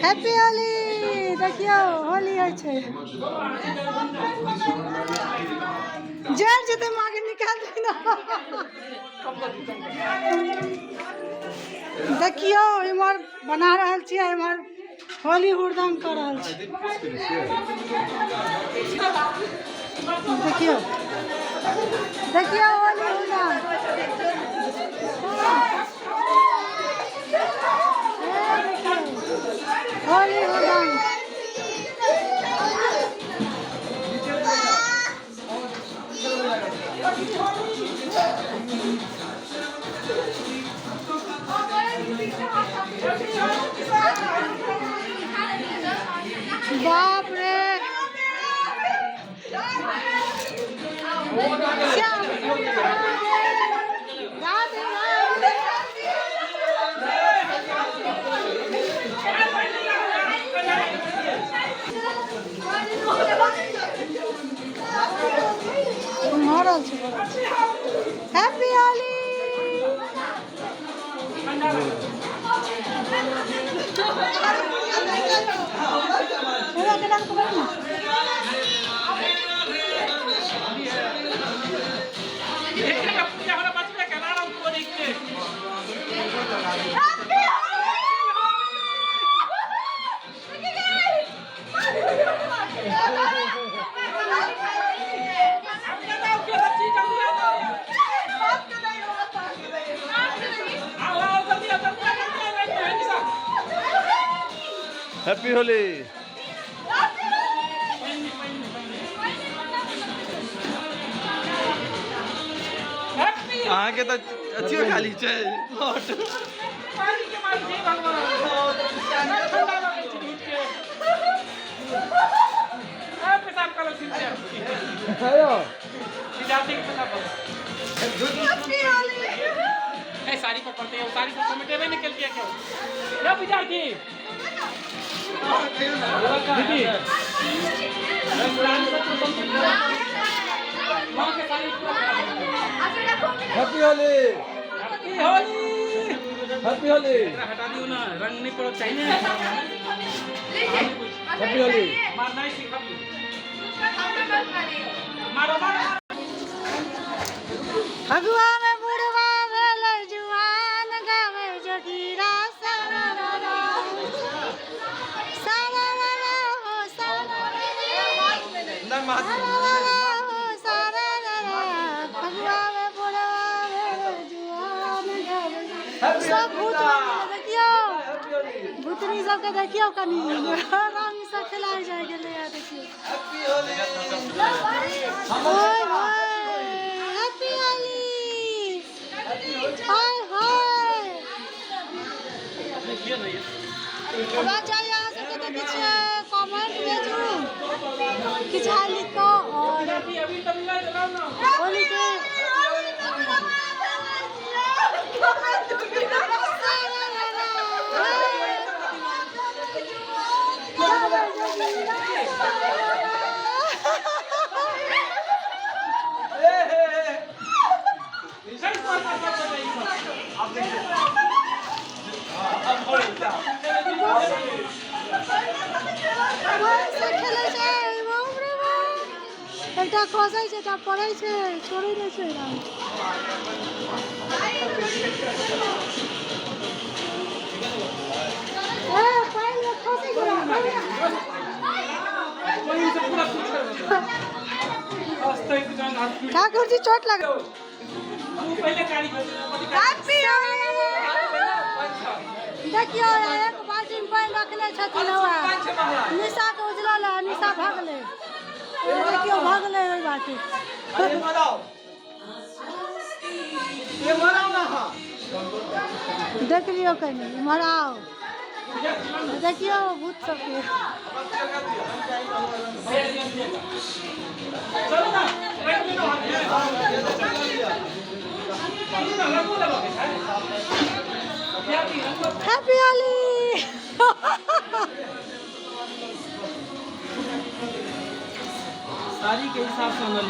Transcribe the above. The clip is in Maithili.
हैप्पी होली। देखियौ होली होइ छै, जरि जेतै, माँ के निकाल दे ना। देखियौ, इम्हर बना रहल छियै, इम्हर होली हुड़दंग कऽ रहल छी। देखियौ, देखियौ होली हुड़दंग। देखियौ होली हुड़दंग। बाप रे, श्याम राधे राधे। भऽ रहल छै। हैप्पी होली। एना केना कऽ पकड़ ना। हैप्पी होली। अहाँके तऽ अथियो खाली छै। साड़ी पर पड़ते हैं, साड़ी पर समेटेबे नहीं केलकै क्यों ये विद्यार्थी दीदी। माँ के साड़ी पूरा। Happy Holi. Happy Holi. Happy Holi. एकरा हटा दियौ ना, रंग नहीं पड़क चाहिए। हैप्पी होली। मार नहीं सिखाबियो, मारो मारो। फगुआ में बुढ़वा भेलै जुआन, गावे जोगीरा सारा रा रा, सारा रा रा हो, सारा रा रा हो, सारा रा रा। फगुआ में बुढ़वा भेलै जुआन, गावे सब भूत बनि गेलै। देखियौ भूतनी सबके, देखियौ कनि रंग से खेलाइ जाइ गेलै। देखियौ, ओए होए, हैप्पी होली। हाय हाय। आवाज जाइए अहाँ सबके तऽ किछु कमेंट भेजू, किछु हाल लिख कऽ और अभी तब मिला ना। होली के सही बात बात बताइए। से खेलै छै, बाप रे बाप। एकटा खसै छै, एकटा पड़ै छै, छोड़ै नहि छै रंग। ए, पानिमे खसै छै रंग, पानिमे। वही से पूरा कुछ ठाकुर जी, चोट लग। तू पहिले कारी कथी? देखियौ, एक बाल्टी में पानि रखने छथिन। हवा निशा के उजलल है, निशा भगलै। ए, देखियौ, भगलै ओहि बाटे। अरे मराओ, ये मराओ ना। हाँ। देख लियौ कनि, इम्हर आउ, देखियौ भूत सबके। चलो ना, बैठ लो हाथ में। चलो ना, रंगो लगा के छै क्या भी रंगो। हैप्पी होली। साड़ी के हिसाब से आनल।